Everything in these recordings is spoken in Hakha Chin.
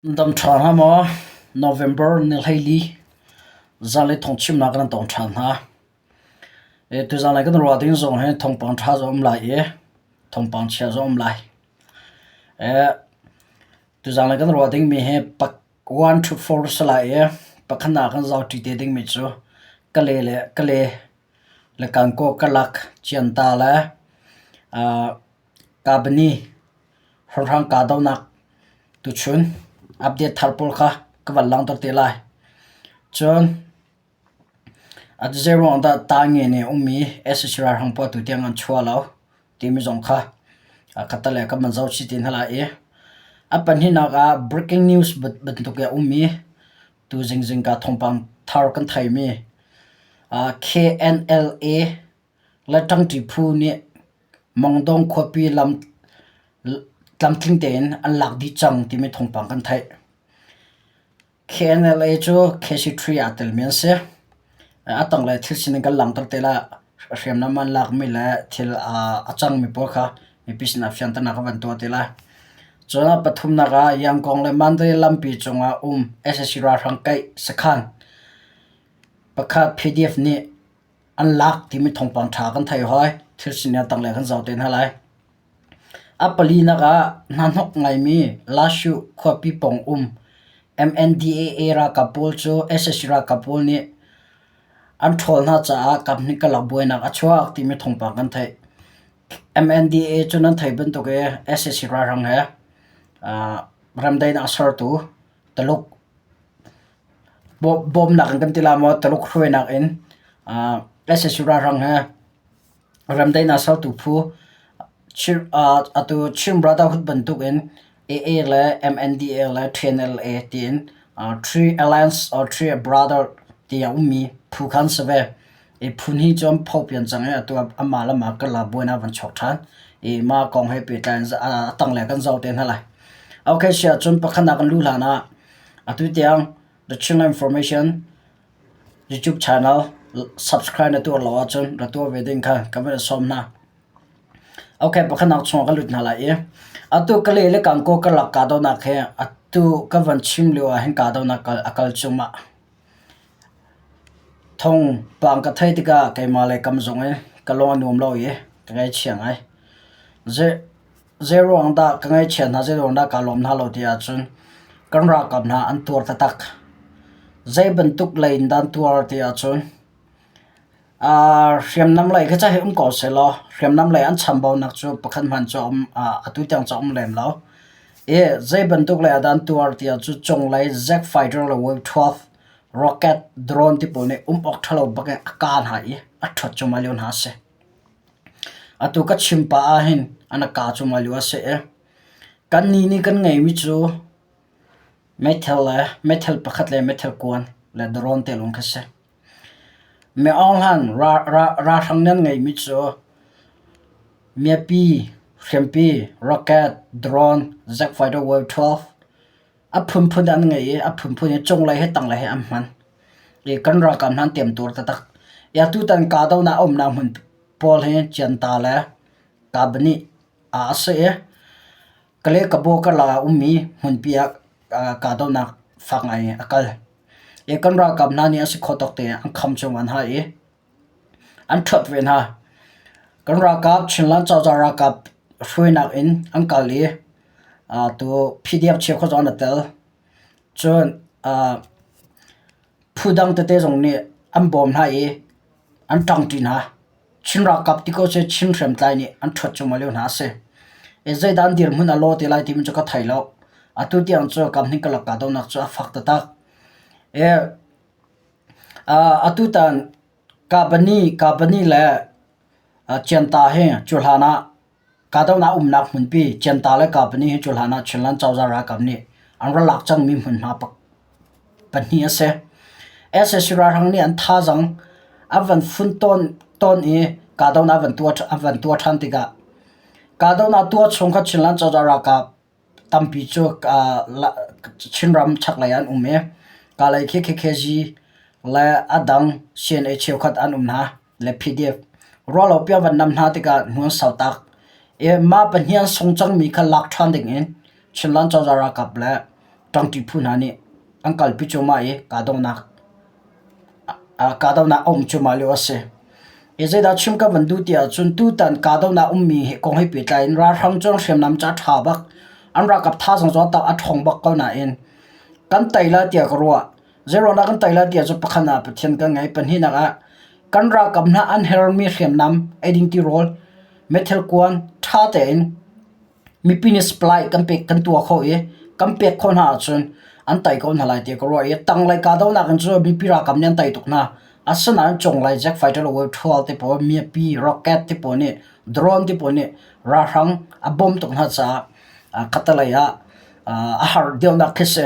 Dam ṭha hna maw? November ni 14 zanlei thawngchimnak kan tong ṭhan hna. Tuzanlei kan ruah ding zong hi thawngpang ṭha zong um lai i thawngpang chia zong um lai. Tuzanlei kan ruah dingmi hi 1 to 4 si lai i pakhatnak kan zohṭi te dingmi cu Kale le Kale le Kankaw Kalak Cianta le Kabani Hrawnghrang kahdohnak tuchun update thar pawl kha ka van langhter te lai. Cun zeiruang dah Tange nih a ummi sac ralhrang pawl atu tiang an chuah lo timi zong kha khatte ka van zoh chih te hna lai i a pahnihnak ah breaking news bantuk i a ummi tu zingzing ka thawngpang thar kan theimi KNLA le ṭangṭi phu nih Mangdong khuapi lam tlamtling tein an lak dih cang timi thawngpang kan theih. KNLA cu KC3 aa telmi an si. A tanglei thil sining kan langhter te lai. Hriamnam an lakmi le thil a cangmi pawl kha mipi sinah fianternak kan van tuah te lai. Cun a pathumnak ah Yangon le Mandalay lampi cungah um sac ralhrang kaih sakhan pakhat PDF nih an lak timi thawngpang ṭha kan thei hoi. Thil sining tanglei kan zoh te hna lai. A palinak ah hnahnok ngaimi Lashu khuapi pawng um MNDAA ralkap pawl cu sac ralkap pawl nih an ṭhawl hna caah kaphnih karlak buainak a chuak timi thawngpang kan theih. MNDAA cu nan theih bantuk i sac ralhrang he ramdaihnak sertu Taluk Bawmnak in kan ti la maw Taluk hruainak in sac ralhrang he ramdaihnak sertu phu atu Chin Brotherhood bantuk in AA le MNDA le TNLA tiin Three Alliance or Three Brother ti a ummi phu kha an si ve. I phun hi cu an phopian cang i atu amah le amah karlak buainak van chuak ṭhan i mah kong he pehtlai in a tanglei kan zoh te hna lai. Okay, si ahcun pakhatnak kan luh hlan ah Atu tiang The Chinland Information YouTube channel subscribe na tuah lo ahcun ra tuah ve ding kha ka van sawm hna. Okay, pakhatnak chungah ka lut hna lai i atu ka le le kangkaw karlak kahdohnak he atu ka van chim lio ah hin kahdohnak a kal cuahmah. Thawngpang ka theih tikah keimah le kam zong i ka lung a nuam lo i ka ngaihchia ngai. Zeiruang dah ka ngaihchia hna, zeiruang dah kaa lawm hna lo ti ahcun kan ralkap hna an tuar taktak. Zei bantuk lei in dah an tuar ti ahcun hriamnam lei kha ca hi um ko sehlaw hriamnam lei an chambaunak cu pakhat hmanh cu a um atu tiang cu a um lem lo. I zei bantuk lei ah dah an tuar ti ahcun cunglei Jet fighter le Wave 12 rocket drone ti pawl nih um awk ṭhalo bak in a kah hna i a ṭhuat cuahmah lio hna a si. Atu ka chim pah ahhin an ka cu malu a si i kannih nih kan ngeihmi cu meithal le meithal pakhat le meithal kuan le darawn te lawng khi a si. Mi Aung Hlan ralhrang nih an ngeihmi cu miapi, hriampi, rocket, drone, jet fighter wave 12 a phunphun an ngei i a phunphun i cunglei he tanglei he an hman. I kan ralkap hna an temtuar taktak. I atutan kahdohnak a umnak hmun pawl hi Cianta le Kabani ah a si i Kale Kabaw karlak ah ummi hmunpi ah kahdohnak fak ngai a kal. I kan ralkap hna nih a si khawh tawk tein an kham cuahmah hna i an ṭhuat ve hna. Kan ralkap Chinland cozah ralkap hruainak in an kal i tu PDF cheukhat zong an i tel. Cun phu dang tete zong nih an bawm hna i an ṭangṭi hna. Chin ralkap ti ko cu Chin hriamtlai nih an ṭhuat cuahmah lio hna a si. Zeidah an dirhmun a law te lai timi cu ka thei lo. Atu tiang cu kamhnih karlak kahdohnak cu a fak taktak. Atutan Kabani le Cianta hi cuhlan ah kahdohnak umnak hmunpi Cianta le Kabani hi cuhlan ah Chinland cozah ralkap nih an ra lak cangmi hmunhma pahnih a si. Sac ralhrang nih an thazaang an van fun tawn i kahdohnak an van tuah ṭhan tikah kahdohnak tuah chung kha Chinland cozah ralkap Tampi cu Chinram chaklei ah an um i Kalay khi KKG le a dang CNA cheukhat an um hna le PDF. Ruahlopi an van nam hna tikah hnu an sau tak i mah pahnih an sung cangmi kha lak ṭhan dingin Chinland cozah ralkap le Ṭangṭi phu hna nih an kalpi cuahmah i kahdohnak kahdohnak a um cuahmah lio a si. Hi zeidah chim ka van duh ti ahcun tutan kahdohnak ummi hi kong he pehtlai in ralhrang cu an hriamnam cu a ṭha bak. An ralkap thazaang zong a ṭhawng bak ko nain kan tei lai tiah ka ruah. Zeiruangah kan tei lai ti ahcun pakhat ah Pathian kan ngei, pahnihnak ah kan ralkap hna an hermi hriamnam, eiding tirawl, meithal kuan ṭha tein mipi nih supply kan pek kan tuah khawh i kan pek khawh hna ahcun an tei ko hna lai ti ka ruah i tanglei kahdohnak in cun mipi ralkap nih an tei tuk hna. Asinain cunglei jet fighter le Wave-12 te pawl, mipi rocket te pawl nih drone te pawl nih ralhrang a bawmh tuk hna caah khattelei ah a har deuhnak khi si.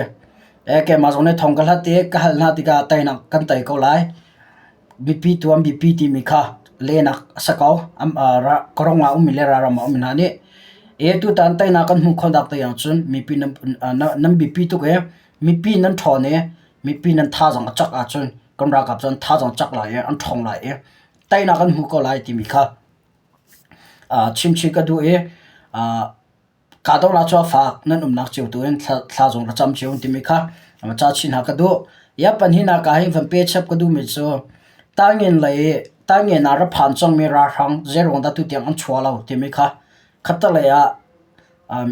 Keimah zong nih thong ka hlat i ka hal hna tikah teinak kan tei ko lai. Mipi tu an biapi timi kha lehnak a si ko. Ka rong ah ummi le ralram ah ummi hna nih e tutan teinak kan hmuh khawhnak te ahcun mipi nan biapi tuk i mipi nan ṭhawn i mipi nan thazaang a cak ahcun kan ralkap cu an thazaang cak lai i an ṭhawng lai i teinak kan hmu ko lai timi kha chimchih ka duh i Kahdohnak cu a fak, nan umnak cio tu in thla zong ra cam cio timi kha ca chin hna ka duh. Ya pahnihnak ah hin van pe chap ka duhmi cu Tangin lei Tangin ah ra phan cangmi ralhrang zeiruang dah tutiang an chuah lo timi kha khattelei ah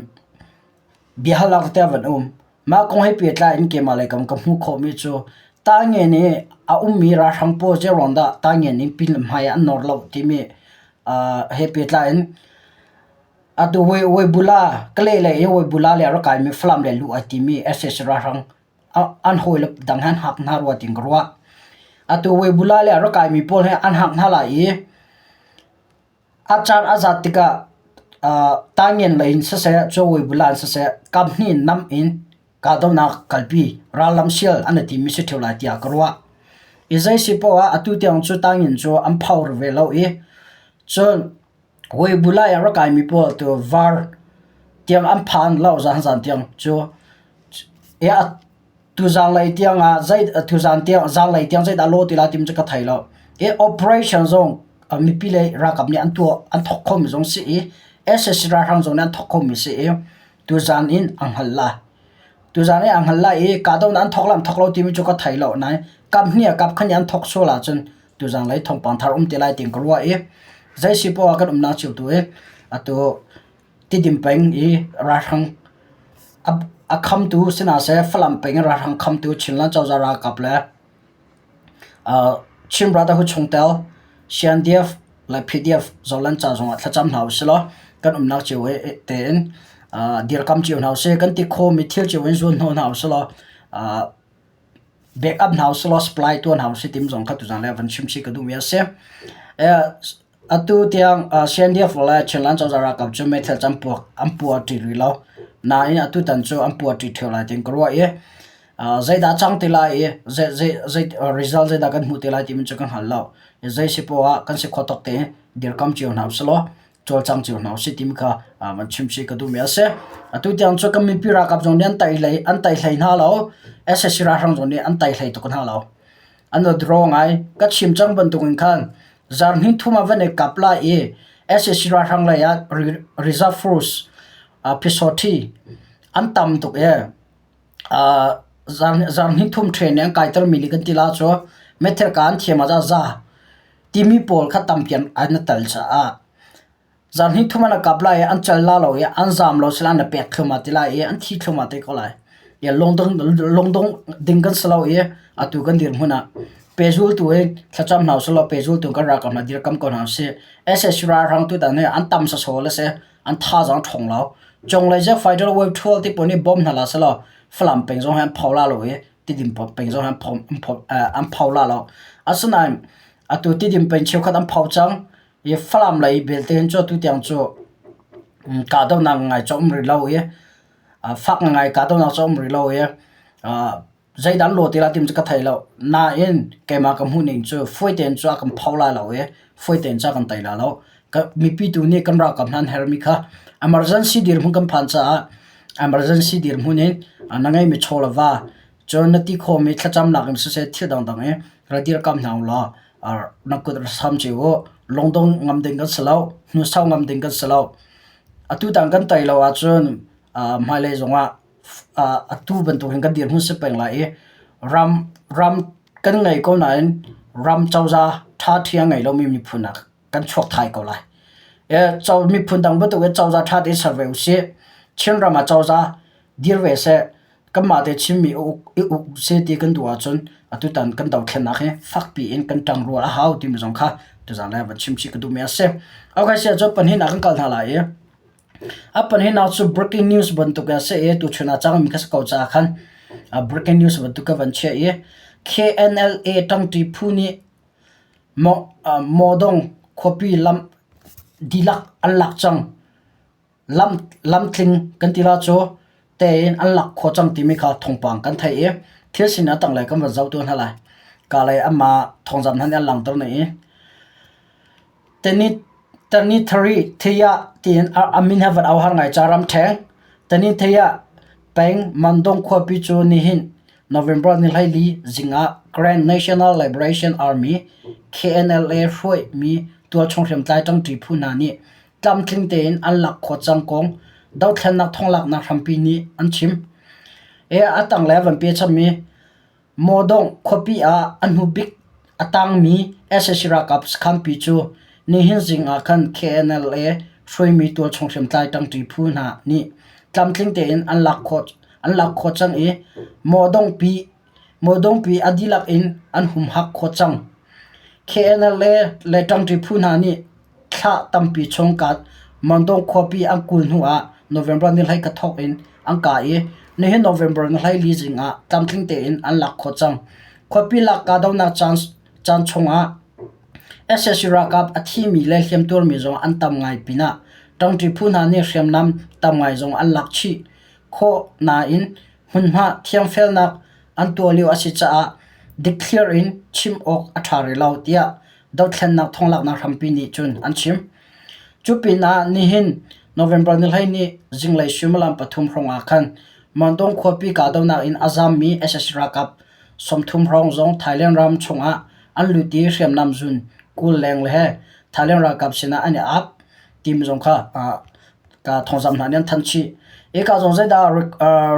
biahalnak tete a van um. Mah kong he pehtlai in keimah lei kam ka hmuh khawhmi cu Tangin i a ummi ralhrang pawl zeiruang dah Tangin in pin le hmai ah an nawr lo timi he pehtlai in Atu Weibula Kalay le i Weibula le a rak kaimi Falam le luh ai timi sac ralhrang an hawile dang he an hak hna rua tiin ka ruah. Atu Weibula le a rak kaimi pawl he an hak hna lai i a caan a zat tikah Tangen lei in siseh, cu Weibula in siseh kaphnih nam in kahdohnak kalpi rallam sial an i timi si ṭheo lai tiah ka ruah. I zei si poah ah atu tiang cu Tangin cu an phau ve lo i cun Weibulai ah rak kaimi pawl tu var tiang an phan lo zanzan tiang cu tuzanlei tiang ah zei tuzan tiang zanlei tiang zeidah law ti lai timi cu ka thei lo. I operation zong mipi le ralkap nih an tuah an thawk khomi zong si i sac ralhrang zong nih an thawk khomi si i tuzan in an hngalh lai. Tuzan i an hngalh lai i kahdohnak an thawk lai an thawk lo timi cu ka thei lo nain kap hnih ah kap khat nih an thawk sual ahcun tuzanglei thawngpang thar um te lai tiin ka ruah i zei si poah kan umnak cio tu i atu Tidim peng i ralhrang a khamtu sina seh Falam peng i ralhrang khamtu Chinland cozah ralkap le Chin Brotherhood chungtel CNDF le PDF Zoland ca zongah thlacam hna usih law kan umnak cio tein dirkam cio hna usih kan ti khawhmi thil cio in zuan hnawh hna usih law Backup hna usih law supply tuah hna usih timi zong kha tuzan le van chim chih ka duhmi a si. Atu tiang CNDF le Chinland cozah ralkap cu meithal cu an puak an puah ṭi rih lo. Nain atu tan cu an puah ṭi ṭheo lai tiin ka ruah i zeidah cang ti lai i zei zei zei result zeidah kan hmuh te lai timi cu ka hngal lo. Zei si poah ah kan si khawh tawk tein dirkam cio hna usih law cawlcang cio hna usih timi kha van chim chih ka duhmi a si. Atu tiang cu kan mipi ralkap zong nih an tei hlei an tei hlei hna lo. sac ralhrang zong nih an tei hlei tuk hna lo. An draw ngai. Ka chim cang bantuk in khan zarhnih thum ah van i kap lai i sac ralhrang lei ah reserve force phisawthi an tam tuk i zarhnih thum train nih an kaitermi nih kan ti la cu meithal ka an thiam ah za timi pawl kha tampi an i tel caah zarhnih thum an kap lai i an cal la lo i an zaam lo sila an i pek thluahmah ti lai i an thi thluahmah te ko lai. Lungdong lungdong ding kan si lo i atu kan dirhmun ah pehzultu in thlacam hna usih law pehzultu kan ralkap hna dirkam ko hna usih. sac ralhrang tutan hi an tam sasawl a si an thazaang ṭhawng lo. Cunglei cu fighter wave 12 ti pawl nih bawm hna la selaw Falam peng zong hi an pho la lo i Tidim peng zong hi an pho la lo. Asinain atu Tidim peng cheukhat an pho cang i Falam lei belte hin cu atu tiang cu kahdohnak ngai cu a um rih lo i fak ngai kahdohnak cu a um rih lo i zeidah an lawh ti lai timi cu ka thei lo. Nain keimah ka hmuh ning cu fawi tein cu a kan pho lai lo i fawi tein cu a kan tei lai lo. Mipi tu nih kan ralkap hna an herhmi kha emergency dirhmun kan phan caah emergency dirhmun in na ngeihmi chaw le va cun na ti khawhmi thlacamnak in siseh thil dangdang i ra dirkamh hna u law na kut ra sam cio u. Lungdong ngam ding kan si lo, hnusau ngam ding kan si lo. Atu tang kan tei lo ahcun hmailei zongah Atu bantuk hin kan dirhmun si peng lai i ram ram kan ngei ko nain ram cozah ṭhaṭhi a ngei lomi miphun ah kan chuak thai ko lai. Miphun dang bantuk in cozah ṭha tein ser ve usih. Chinram ah cozah dir ve seh. Kanmah te Chinmi i uk seh ti kan duh ahcun atutan kan dothlennak hi fakpi in kan ṭangrual a hau timi zong kha tuzaan le van chim chih ka duhmi a si. Okay, si ahcun pahnihnak kan kal hna lai i a pahnihnak cu breaking news bantuk a si i tuchun ah cangmi kha si ko caah khan breaking news bantuk ka van chiah i KNLA ṭangṭi phu nih Mawdong khuapi lam dihlak an lak cang. Lamtling kan ti la cu tein an lak khawh cang timi kha thawngpang kan theih i thil sining a tanglei kan van zoh tuah hna lai. Ka lei anmah thawngzamh hna nih an langhter ning i Tanithari Thaya tiin a min he van au har ngai ca ramṭheng Tanithaya peng Mandong khuapi cu nihin November ni 14 zing ah Grand National Liberation Army KNLA hruaimi tualchung hriamtlai ṭangṭi phu hna nih tlamtling tein an lak khawh cang kong dothlennak thonglaknak hrampi nih an chim. A tanglei a van pe chapmi Mawdong khuapi ah a hnubik a tangmi sac ralkap sakhanpi cu nihin zing ah khan KNLA hruaimi tualchung hriamtlai ṭangṭi phu hna nih tlamtling tein an lak khawh cang i Mawdongpi a dihlak in an humhak khawh cang. KNLA le ṭangṭi phu hna nih thla tampi chung Mandong khuapi an kulh hnu ah November ni 11 thawk in an kah i nihin November ni 14 zing ah tlamtling tein an lak khawh cang. Khuapi lak kahdohnak caan chung ah sac ralkap a thimi le hliamtuarmi zong an tam ngai pinah ṭangṭi phu hna nih hriamnam tam ngai zong an lak chih khawh nain hmunhma thiangfelnak an tuah lio a si caah dikthliar in chim awk a ṭha rih lo tiah dothlennak thonglaknak hrampi nih cun an chim. Cu pinah nihin November ni 12 zinglei suimilam 3 hrawng ah khan Mandong khuapi kahdohnak in a zaammi sac ralkap 30 hrawng zong Thailand ram chungah an lut i hriamnam zun 20 leng le he Thailand ralkap sinah an i ap timi zong kha ka thawngzamh hna nih an thanh chih. Hika zong zeidah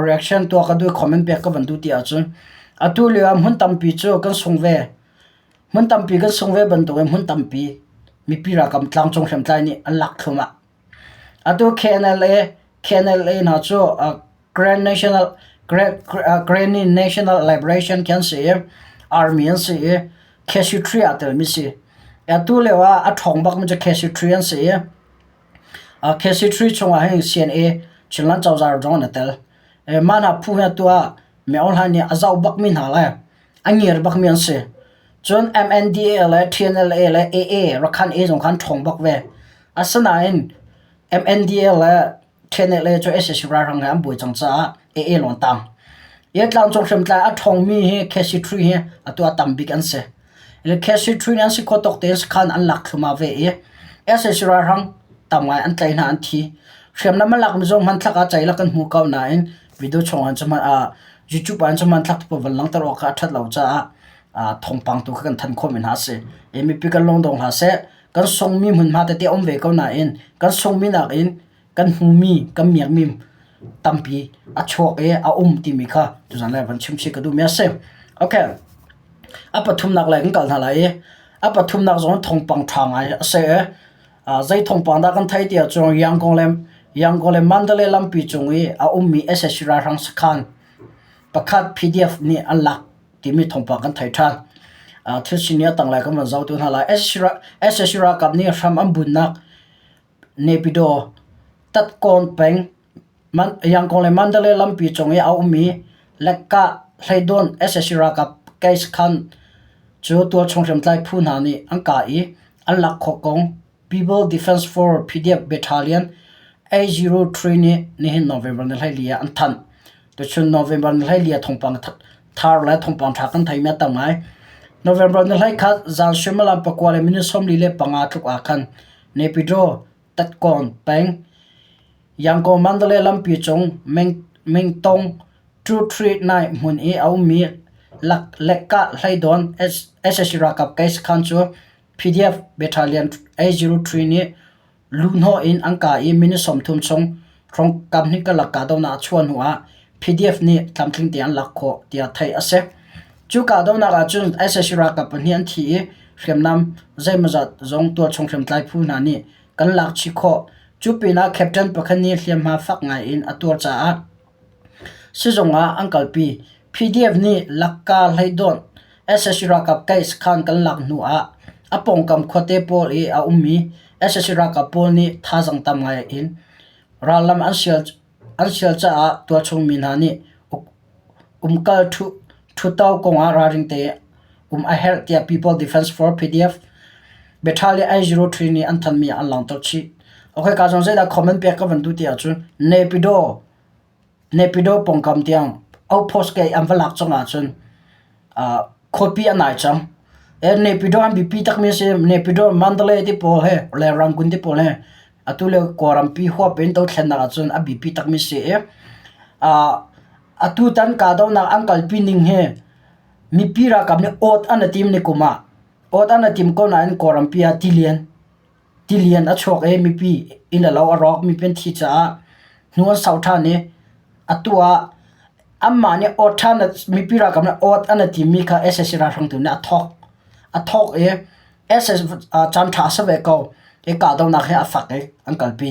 reaction tuah ka duh comment pek ka van duh ti ahcun atu lio ah hmun tampi cu kan sung ve. Hmun tampi kan sung ve bantukin hmun tampi mipi ralkap tlangcung hriamtlai nih an lak thluahmah. Atu KNLA KNLA hna cu Grand National Grand National Liberation khi an si i Army an si i KC3 aa telmi si. Atu lio ah a ṭhawng bakmi cu KC3 an si i KC3 chungah hin CNA Chinland cozah zong an i tel. Mah hna phu hi atu ah Myo Hlan nih a zoh bakmi hna le a ngiar bakmi an si. Cun MNDAA le TNLA le AA Rakhan A zong kha an ṭhawng bak ve. Asinain MNDAA le TNLA cu sac ralhrang he an buai cang caah AA lawng tang. Hi tlangcung hriamtlai a ṭhawngmi hi KC3 hi atu ah tam bik an si. KC3 nih an si khawh tawk tein sakhan an lak thluahmah ve i sac ralhrang tam ngai an tlaih hna an thi. Hriamnam an lakmi zong hmanthlak ah ceilak kan hmu ko nain video chung ah cun YouTube ah cun hmanthlak te pawl van langhter awk kha a ṭhat lo caah thawngpang tu kha kan thanh khawhmi hna a si. Mipi kan lungdong hlah seh. Kan sungmi hmunhma tete a um ve ko nain kan sungmi nakin kan hmumi kan miakmi tampi a chuak i a um timi kha tuzan le van chim chih ka duhmi a si. Okay. A pathumnak lei kan kal hna lai i a pathumnak zong thawngpang ṭha ngai a si i zei thawngpang dah kan theih ti ahcun Yangon le Yangon le Mandalay lampi cung i a ummi sac ralhrang sakhan pakhat PDF nih an lak timi thawngpang kan thei ṭhan. Thil sining a tanglei kan van zoh tu hna lai. sac ralkap nih hram an bunnak Naypyidaw, Tatkawn peng, Yangon le Mandalay lampi cung i a ummi Lekka Hleidawn sac ralkap Keiskhan cu tualchung hriamtlai phu hna nih an kah i an lak khawh kong People Defense Force PDF Battalion 803 nih nihin November ni 14 ah an thanh. Tuchun November ni 14 thawngpang thar le thawngpang ṭha kan theimi a tam ngai. November ni 21 zan suimilam 9 le minute 45 tluk ah khan Naypyidaw, Tatkawn peng, Yangon Mandalay lampi cung Mingtong 239 hmun i a ummi Lekka Hleidawn sac ralkap Keiskhan cu PDF Battalion 803 nih luhhnawh in an kah i minute 30 chung hrawng kaphnih karlak kahdohnak a chuah hnuah. PDF nih tlamtling tein an lak khawh tiah theih a si. Cu kahdohnak ahcun sac ralkap pahnih an thi i hriamnam zeimawzat zong tualchung hriamtlai phu hna nih kan lak chih khawh. Cu pinah captain pakhat nih hliamhma fak ngai in a tuar caah sizung ah an kalpi. PDF nih Lakka hleidawnh sac ralkap kaih sakhan kan lak hnu ah a pawngkam khuate pawl i a ummi sac ralkap pawl nih thazaang tam ngai in rallam an sial An sial caah tualchung mi hna nih umkal ṭhutto kongah ralring tein um a herh tiah People Defense Force PDF Battalion 803 nih an thanhmi ah an langhter chih. Okay, ka zong zeidah comment pek ka van duh ti ahcun Naypyidaw Naypyidaw pawngkam tiang outpost ke an va lak cang ahcun khuapi a nai cang. Naypyidaw an biapi takmi a si. Naypyidaw, Mandalay ti pawl he le Rangoon ti pawl he atu le Kawlrampi huap in dothlennak ahcun a biapi takmi si i atu tan kahdohnak an kalpi ning hi mipi ralkap nih awt an i tim ni kum ah awt an i tim ko nain Kawlrampi ah tilian tilian a chuak i mipi inn le lo a rawk mipi an thi caah hnu an sau ṭhan i atu ah anmah nih awt ṭhan mipi ralkap nih awt an i timmi kha sac ralhrang tu nih a thawk a thawk i sac caan ṭha a si ve ko i kahdohnak hi a fak i an kalpi.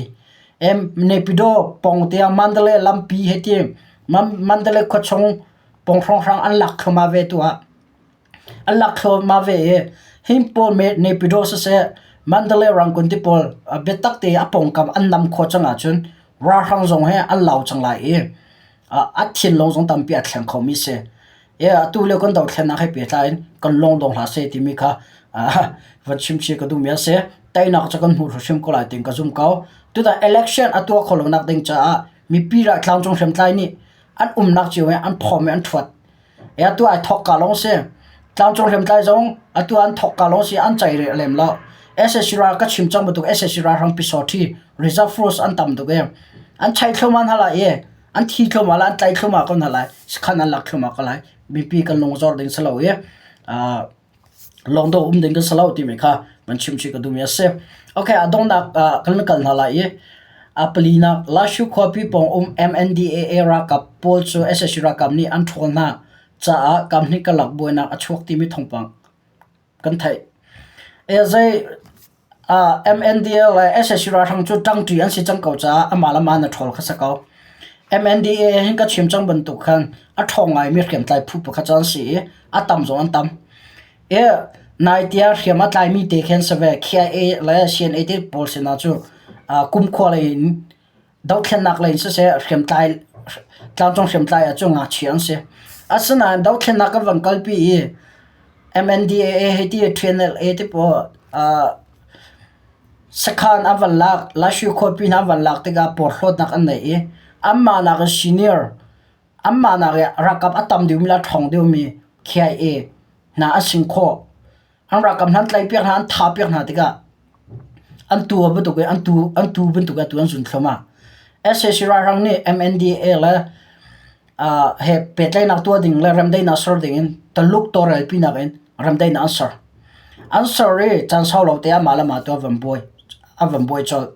Naypyidaw pawng tiang Mandalay lampi he ti Mandalay khuachung pawng hrawnghrang an lak thluahmah ve tu ah An lak thluahmah ve i hi pawl Naypyidaw siseh Mandalay Rangoon ti pawl biatak te a pawngkam an nam khawh cang ahcun ralhrang zong hi an lau cang lai i a thinlung zong tampi a thleng khomi si. I atu lio kan dothlennak he pehtlai in kan lung dong hlah seh timi kha van chim chih ka duhmi a si. Teinak cu kan hmuh hrimhrim ko lai tiin ka zum ko. Tutan election a tuah khawh lonak ding caah mipi tlangcung hriamtlai nih an umnak cio in an phawm i an ṭhuat. Atu ai thawk ka lawng si. Tlangcung hriamtlai zong atu an thawk ka lawng si an ceih rih lem lo. SAC ral ka chim cang bantuk SAC ralhrang pisawṭhi reserve force an tam tuk i an chai thluahmah hna lai i an thi thluahmah lai an tlai thluahmah ko hna lai sakhan an lak thluahmah ko lai mipi kan lungzor ding si lo i lawng dawh um ding kan si lo timi kha van chim chih ka duhmi a si. Okay, a donghnak ah kan kal hna lai i a palinak Lashu khuapi pawng um MNDAA ralkap pawl cu sac ralkap nih an ṭhawl hna caah kamhnih karlak buainak a chuak timi thawngpang kan theih. Zei MNDAA le sac ralhrang cu ṭangṭi an si cang ko caah amah le amah na ṭhawl kha si ko. MNDAA hin ka chim cang bantuk khan a ṭhawng ngaimi hriamtlai phu pakhat cu an si i a tam zong an tam. I nai tiah hriam a tlaimi te khi an si ve. KIA le CNA te pawl sinah cu kumkhua lei in dothlennak lei in siseh hriamtlai tlangcung hriamtlai ah cun ngakchia an si. Asinain dothlennak kan van kalpi i MNDAA hei ti TNLA te pawl sakhan an van lak Lashu khuapi hna an van lak tikah porhlawtnak an nei i anmah nakin senior anmah nak i ralkap a tam deuhmi le a ṭhawng deuhmi KIA hna an sing khawh. An ralkap hna an tlaihpiak hna, an thahpiak hna tikah an tu bantuk in an tu an tu bantuk in atu an zun thluahmah. Sac ralhrang nih MNDAA le he pehtlaihnak tuah ding le remdaihnak ser ding in Taluk tawlrelpi nakin remdaihnak an ser. An ser i caan sau lo te ah mah le mah tu a van buai a van buai colh.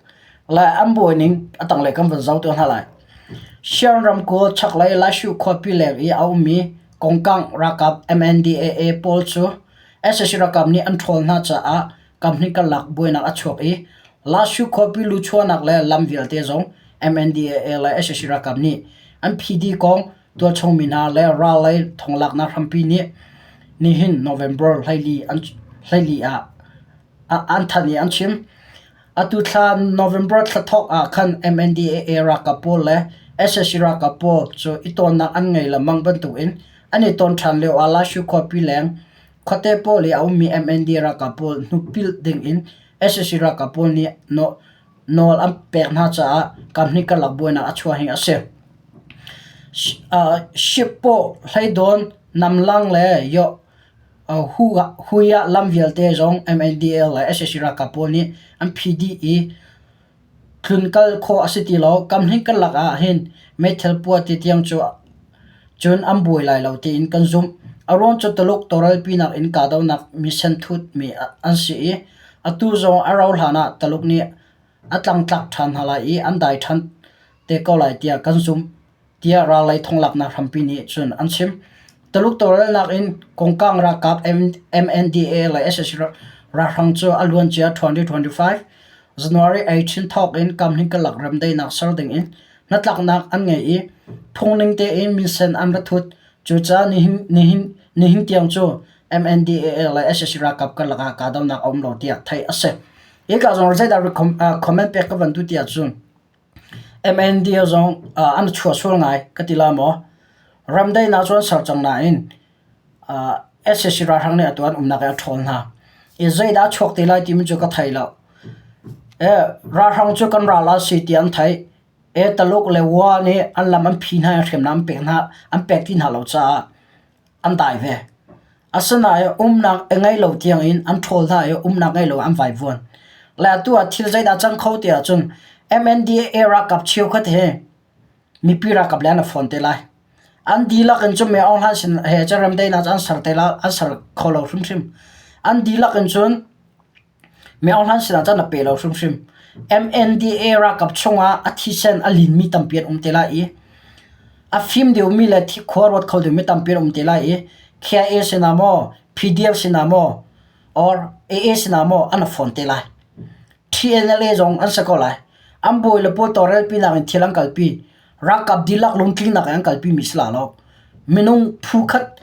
Le an buai ning a tanglei kan van zoh te hna lai. Shan ramkulh chaklei Lashu khuapi leng i a ummi Kongkang ralkap MNDAA pawl cu sac ralkap nih an ṭhawl hna caah kamhnih karlak buainak a chuak i Lashu khuapi luchuahnak le lam vialte zong MNDAA le sac ralkap nih an phidi kong tualchung mi hna le ral lei thonglaknak hrampi nih nihin November 24 ah an thanh i an chim. Atu thla November thla thawk ah khan MNDAA ralkap pawl le sac ralkap pawl cu i tawnnak an ngei lengmang bantukin an i tawn ṭhan lio ah Lashu khuapi leng khuate pawl i a ummi MND ralkap pawl hnupilh dingin sac ralkap pawl nih nawl an pek hna caah kamhnih karlak buainak a chuah hi a si. Shippaw, Hleidawn, Namlang le Yoh Hui ah lam vialte zong MNDAA le sac ralkap pawl nih an phih dih i tlunkal khawh a si ti lo. Kamhnih karlak ah hin meithal puah ti tiang cu cun an buai lai lo tiin kan zumh. A ruang cu Tuluk tawlrelpinak in kahdohnak misenthut mi an si i atu zong a rauh hlan ah Tuluk nih a tlangtlak ṭhan hna lai i an dai ṭhan te ko lai tiah kan zumh. tiah rallei thonglaknak hrampi nih cun an chim. Taluk tawlrelnak in Kongkang ralkap MNDAA le sac ralhrang cu a luancia 2025 January 18 thawk in kamhning karlak remdaihnak ser ding in hnatlaknak an ngei i phungning tein minsen an ra thut. Cucaah nihin, nihin, nihin tiang cu MNDAA le sac ralkap karlak ah kahdohnak a um lo tiah theih a si. Hika zong zeidah comment pek ka van duh ti ahcun MNDAA zong an chuah sual ngai ka ti la maw? Ramdaihnak cu an ser cang nain sac ralhrang nih atu an umnak i a ṭhawl hna. I zeidah a chuak te lai timi cu ka thei lo. Ralhrang cu kan ral ah si ti an theih. E Taluk le Wa nih an lam an phi hna i hriamnam an pek hna an pek ti hna lo caah an dai ve. Asinain umnak ngei lo tiangin an ṭhawl hna i umnak ngei lo an vaivuan. Le atu ah thil zeidah cang kho ti ahcun MNDAA ralkap cheukhat he mipi ralkap le an i fon te lai. An dihlak in cun Min Aung Hlaing sin he cun remdaihnak cu an ser te lai, an ser kho lo hrimhrim. An dihlak in cun Min Aung Hlaing sinah cun a pe lo hrimhrim. MNDAA ralkap chungah a thisen a linmi tampi an um te lai i a fim deuhmi le khua ruat kho deuhmi tampi an um te lai i KIA sinah maw, PDF sinah maw, or AA sinah maw an fawn te lai. TNLA zong an si ko lai. An bawi le pawl tawlrelpi nak in thil an kalpi. Ralkap dihlak lungtling nak in an kalpi mi si la lo. Minung phu khat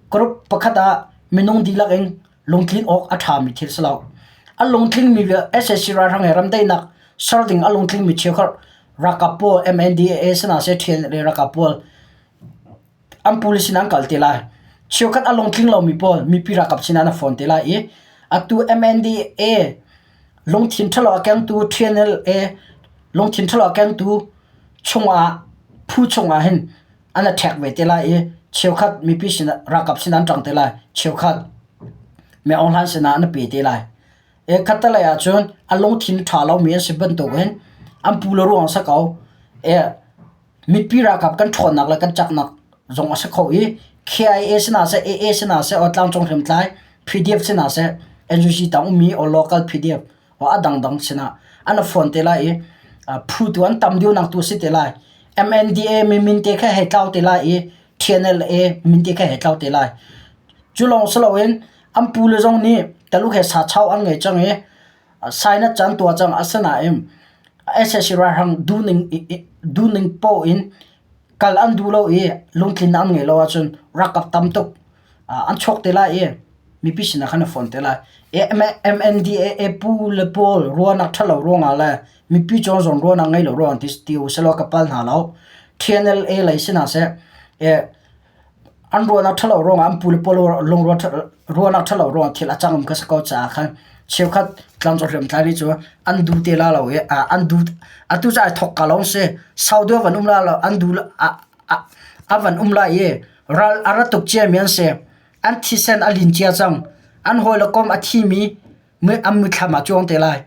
group pakhat ah minung dihlak in lungtlin awk a ṭhami thil si lo. A lungtlingmi sac ralhrang he ramdaihnak ser ding a lungtlingmi cheukhat ralkap pawl MNDAA sinah seh TNLA ralkap pawl an pule sinah an kal te lai. Cheukhat a lungtling lomi pawl mipi ralkap sinah an fawn te lai i atu MNDAA lungthin ṭhalo a kengtu TNLA lungthin ṭhalo a kengtu chungah phu chungah hin an i ṭhek ve te lai i cheukhat mipi sinah ralkap sinah an ṭang te lai cheukhat Min Aung Hlaing sinah an pe te lai. E khattelei ahcun a lungthin ṭha lomi an si bantukin an pu le ruang si ko. E mipi ralkap kan ṭhawnnak le kan caknak zong a si kho i KIA sinah seh AA sinah seh or tlangcung hriamtlai PDF sinah seh NUG tang ummi or local PDF a dangdang sinah an fawn te lai i phu tu an tam deuhnak tu a si te lai. MNDA min te kha hei tlau te lai i TNLA min te kha hei tlau te lai. Cu lawng si loin an pu le zong nih Taluk he sachau an ngei cang i sinus can tuah cang asinain sac ralhrang duhning duhning poh in kal an duh lo i lungtlin an ngei lo ahcun ralkap tam tuk an chuak te lai i mipi sinah khan a fawn te lai. MNDAA pu le pawl ruahnak ṭhalo ruangah le mipi cawng zong ruahnak ngei lo ruangah ti ti u selaw ka pal hna lo. TNLA lei sinah seh an ruahnak ṭhalo ruangah an pu le pawl lungrual ruahnak ṭhalo ruangah thil a cang kha si ko caah khan cheukhat tlangcung hriamtlai nih cu an duh te la lo i an duh atu cu ai thawk ka lawng si sau deuh van um la lo an duh a van um lai i ral a ra tuk ciami an si. An thisen a lin cia cang. An hawile kom a thimi an muithlam ah cuang te lai.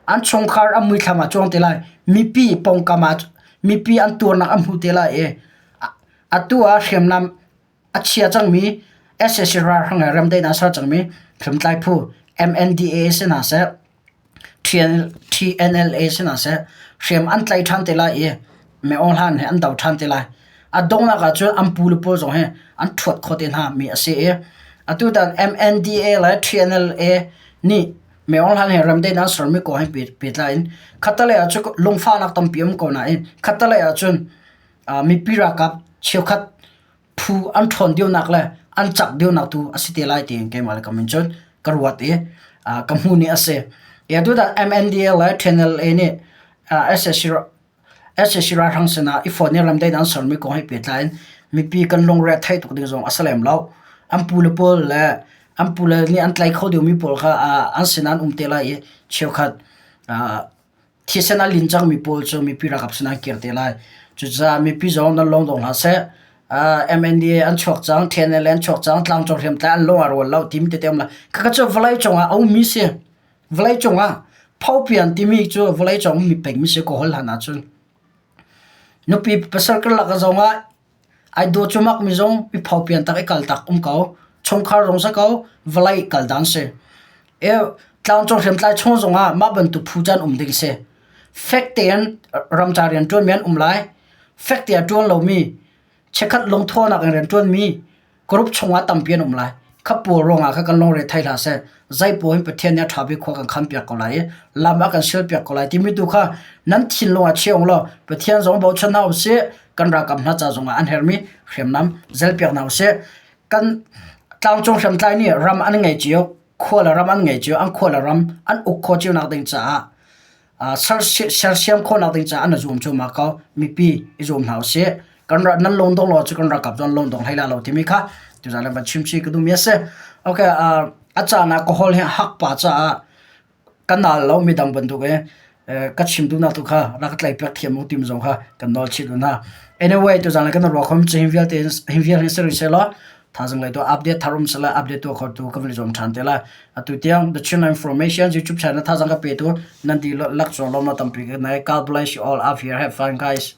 An chungkhar an muithlam ah cuang te lai. Mipi pawngkam ah mipi an tuarnak an hmu te lai i atu ah hriamnam a chia cangmi sac ralhrang he remdaihnak a ser cangmi hriamtlai phu MNDAA si hna seh TNLA si hna seh hriam an tlaih ṭhan te lai i Min Aung Hlaing he an do ṭhan te lai. A donghnak ah cun an pu le pawl zong hi an ṭhuat khawh te hna mi a si i atutan MNDA le TNLA nih Min Aung Hlaing he remdaihnak an sermi kong he pehtlai in khattelei ah cun lungfahnak tampi um ko nain khattelei ah cun mipi ralkap cheukhat phu an ṭhawn deuhnak le an cak deuhnak tu a si te lai tiin keimah le ka min cun ka ruat i ka hmuh ni a si. Atu dah MNDA le TNLA nih sac ralhrang sinah i fawn i ramdaih an sermi kong he pehtlai in mipi kan lungre a theih tuk ding zong a si lem lo. An pu le pawl le an pu le nih an tlai kho deuhmi pawl kha an sinah an um te lai i cheukhat Thisen a lin cangmi pawl cu mipi ralkap sinah an kir te lai. Cucaah mipi zong nan lung dong hlah seh. MNDA an chuak cang, TNLA an chuak cang, tlangcung hriamtlai an lung a rual lo timi tete um lai. Khakha cu vawlei cungah a ummi si. Vawlei cungah phopian timi cu vawlei cung ummi pengmi si ko hol hlan ahcun. Nupi pasal karlak zongah Ai dawh cumak mi zong piphopian tak i kal tak um ko. Chungkhar zong si ko, vawlei kal dan si. E tlangcung hriamtlai chung zongah mah bantuk phu can um ding si. Fek tein ramca rian ṭuan mi an um lai. Fek te a ṭuan lomi, chikkhat lungthawhnak in rian ṭuanmi group chungah tampi an um lai. Kha pawl ruangah kha kan lungre thei hlah seh. Zei paoh hin Pathian nih a ṭha bik khua kan khanpiak ko lai i lam a kan sialpiak ko lai timi tu kha nan thinlung ah chia ung law Pathian zong bochan hna usih, kan ralkap hna ca zongah an herhmi hriamnam zelpiak hna usih. Kan tlangcung hriamtlai nih ram an ngei cio, khua le ram an ngei cio, an khua le ram an uk khawh cio nak ding caah sersiam khawhnak ding caah an i zuam cuahmah ko. Mipi i zuam hna usih. Kan rak nan lung dong lo cu kan ralkap zong lung dong hlei la lo timi kha tuzaan le van chim chih ka duhmi a si. Okay, a caan ah ka hawl hi hak pa caah ka nal lo midang bantuk i ka chim duhnak tu kha rak ka tlai piak thiam u tim zong kha kan nawl chih dun hna. Anyway, tuzaan le kan ruah khom cu hin vialte hin vial hin si rih sehlaw thazang lei tu update thar um sela update tu kho tu ka van zuam than te lai. Atu tiang The Chin Information YouTube channel thazang ka pe tu nan di lak chuang lom na tampi ka nai. God bless you all up here. Have fun guys.